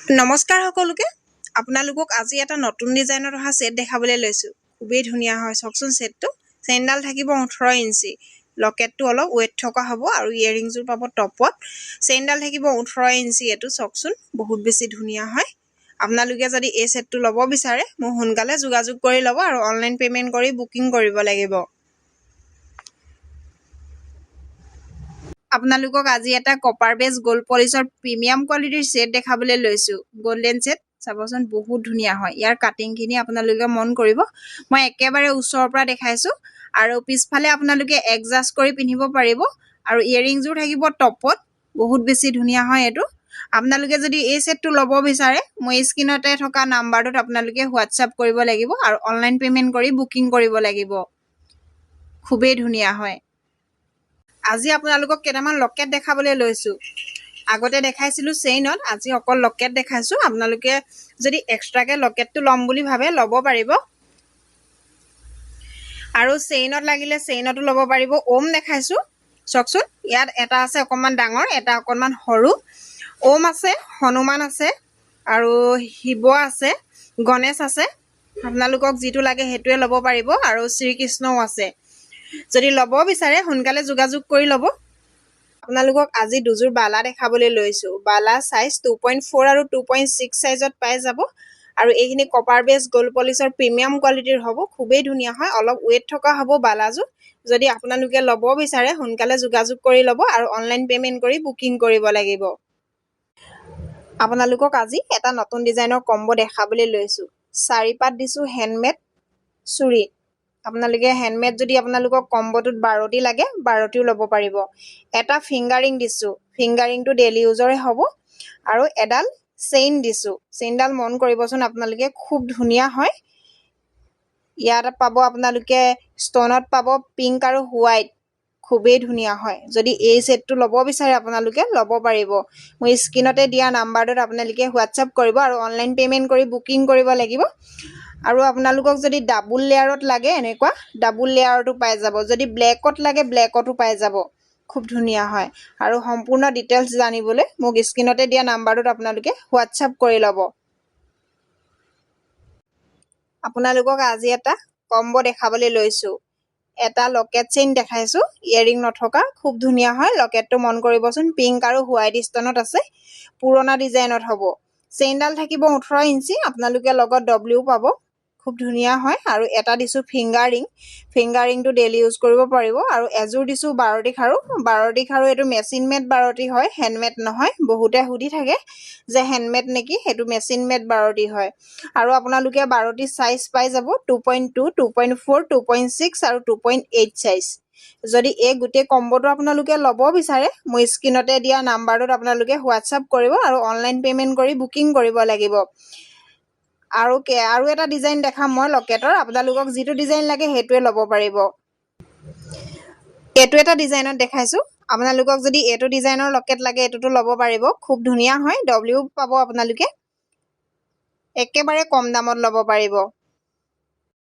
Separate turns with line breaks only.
নমস্কাৰ সকলোকে। আপোনালোকক আজি এটা নতুন ডিজাইনত অহা ছেট দেখাবলৈ লৈছোঁ। খুবেই ধুনীয়া হয়, চাওকচোন ছেটটো। চেইনডাল থাকিব 18 ইঞ্চি, লকেটটো অলপ ৱেইট থকা হ'ব আৰু ইয়েৰিংযোৰ পাব টপত। চেইনডাল থাকিব 18 ইঞ্চি। এইটো চাওকচোন, বহুত বেছি ধুনীয়া হয়। আপোনালোকে যদি এই ছেটটো ল'ব বিচাৰে, মোক সোনকালে যোগাযোগ কৰি ল'ব আৰু অনলাইন পে'মেণ্ট কৰি বুকিং কৰিব লাগিব। আপোনালোকক আজি এটা কপাৰ বেছ গ'ল্ড পলিচৰ প্ৰিমিয়াম কোৱালিটিৰ ছেট দেখাবলৈ লৈছোঁ। গ'ল্ডেন ছেট, চাবচোন, বহুত ধুনীয়া হয়। ইয়াৰ কাটিংখিনি আপোনালোকে মন কৰিব, মই একেবাৰে ওচৰৰ পৰা দেখাইছোঁ। আৰু পিছফালে আপোনালোকে এডজাষ্ট কৰি পিন্ধিব পাৰিব আৰু ইয়েৰিংযোৰ থাকিব টপত। বহুত বেছি ধুনীয়া হয় এইটো। আপোনালোকে যদি এই ছেটটো ল'ব বিচাৰে, মই স্ক্ৰীণতে থকা নাম্বাৰটোত আপোনালোকে হোৱাটছআপ কৰিব লাগিব আৰু অনলাইন পে'মেণ্ট কৰি বুকিং কৰিব লাগিব। খুবেই ধুনীয়া হয়। আজি আপোনালোকক কেইটামান লকেট দেখাবলৈ লৈছোঁ। আগতে দেখাইছিলোঁ চেইনত, আজি অকল লকেট দেখাইছোঁ। আপোনালোকে যদি এক্সট্ৰাকৈ লকেটটো ল'ম বুলি ভাবে, ল'ব পাৰিব আৰু চেইনত লাগিলে চেইনতো ল'ব পাৰিব। ওম দেখাইছোঁ, চাওকচোন। ইয়াত এটা আছে অকণমান ডাঙৰ, এটা অকণমান সৰু। ওম আছে, হনুমান আছে আৰু শিৱ আছে, গণেশ আছে। আপোনালোকক যিটো লাগে সেইটোৱে ল'ব পাৰিব আৰু শ্ৰীকৃষ্ণও আছে। যদি ল'ব বিচাৰে, সোনকালে যোগাযোগ কৰি ল'ব। আপোনালোকক আজি দুযোৰ বালা দেখাবলৈ লৈছোঁ। বালা চাইজ 2.4 আৰু 2.6 চাইজত পাই যাব আৰু এইখিনি কপাৰ বেছ গ'ল্ড পলিচৰ প্ৰিমিয়াম কোৱালিটিৰ হ'ব। খুবেই ধুনীয়া হয়, অলপ ৱেইট থকা হ'ব বালাযোৰ। যদি আপোনালোকে ল'ব বিচাৰে, সোনকালে যোগাযোগ কৰি ল'ব আৰু অনলাইন পে'মেণ্ট কৰি বুকিং কৰিব লাগিব। আপোনালোকক আজি এটা নতুন ডিজাইনৰ কম্ব' দেখাবলৈ লৈছোঁ। চাৰিপাত দিছোঁ হেণ্ডমেড চুৰি। আপোনালোকে হেণ্ডমেড যদি আপোনালোকক কম্ব'টোত 12টি লাগে, 12টিও ল'ব পাৰিব। এটা ফিংগাৰিং দিছোঁ, ফিংগাৰিংটো ডেইলি ইউজৰে হ'ব আৰু এডাল চেইন দিছোঁ। চেইনডাল মন কৰিবচোন আপোনালোকে, খুব ধুনীয়া হয়। ইয়াত পাব আপোনালোকে ষ্ট'নত পাব পিংক আৰু হোৱাইট। খুবেই ধুনীয়া হয়। যদি এই ছেটটো ল'ব বিচাৰে, আপোনালোকে ল'ব পাৰিব। মই স্ক্ৰীণতে দিয়া নাম্বাৰটোত আপোনালোকে হোৱাটছআপ কৰিব আৰু অনলাইন পে'মেণ্ট কৰি বুকিং কৰিব লাগিব। আৰু আপোনালোকক যদি ডাবুল লেয়াৰত লাগে, এনেকুৱা ডাবুল লেয়াৰতো পাই যাব। যদি ব্লেকত লাগে, ব্লেকতো পাই যাব। খুব ধুনীয়া হয় আৰু সম্পূৰ্ণ ডিটেইলছ জানিবলৈ মোক স্ক্ৰীণতে দিয়া নাম্বাৰটোত আপোনালোকে হোৱাটছআপ কৰি ল'ব। আপোনালোকক আজি এটা কম্ব' দেখাবলৈ লৈছোঁ। এটা লকেট চেইন দেখাইছোঁ, ইয়েৰিং নথকা। খুব ধুনীয়া হয়। লকেটটো মন কৰিবচোন, পিংক আৰু হোৱাইট ষ্ট'নত আছে, পুৰণা ডিজাইনত হ'ব। চেইনডাল থাকিব 18 ইঞ্চি, আপোনালোকে লগত ডব্লিউ পাব। খুব ধুনীয়া হয়। আৰু এটা দিছোঁ ফিংগাৰ ৰিং। ফিংগাৰ ৰিংটো ডেইলি ইউজ কৰিব পাৰিব। আৰু এযোৰ দিছোঁ বাৰটি খাৰু। বাৰটি খাৰু এইটো মেচিন মেড বাৰটি হয়, হেণ্ডমেড নহয়। বহুতে সুধি থাকে যে হেণ্ডমেড নেকি। সেইটো মেচিন মেড বাৰটি হয়। আৰু আপোনালোকে 12টি চাইজ পাই যাব, 2.2, 2.4, 2.6 আৰু 2.8 চাইজ। যদি এই গোটেই কম্ব'টো আপোনালোকে ল'ব বিচাৰে, মোৰ স্ক্ৰীণতে দিয়া নাম্বাৰটোত আপোনালোকে হোৱাটছআপ কৰিব আৰু অনলাইন পে'মেণ্ট কৰি বুকিং কৰিব লাগিব। আৰু এটা ডিজাইন দেখাম মই লকেটৰ। আপোনালোকক যিটো ডিজাইন লাগে, সেইটোৱে ল'ব পাৰিব। এইটো এটা ডিজাইনত দেখাইছোঁ আপোনালোকক। যদি এইটো ডিজাইনৰ লকেট লাগে, এইটোতো ল'ব পাৰিব। খুব ধুনীয়া হয়, ডব্লিউ পাব আপোনালোকে। একেবাৰে কম দামত ল'ব পাৰিব।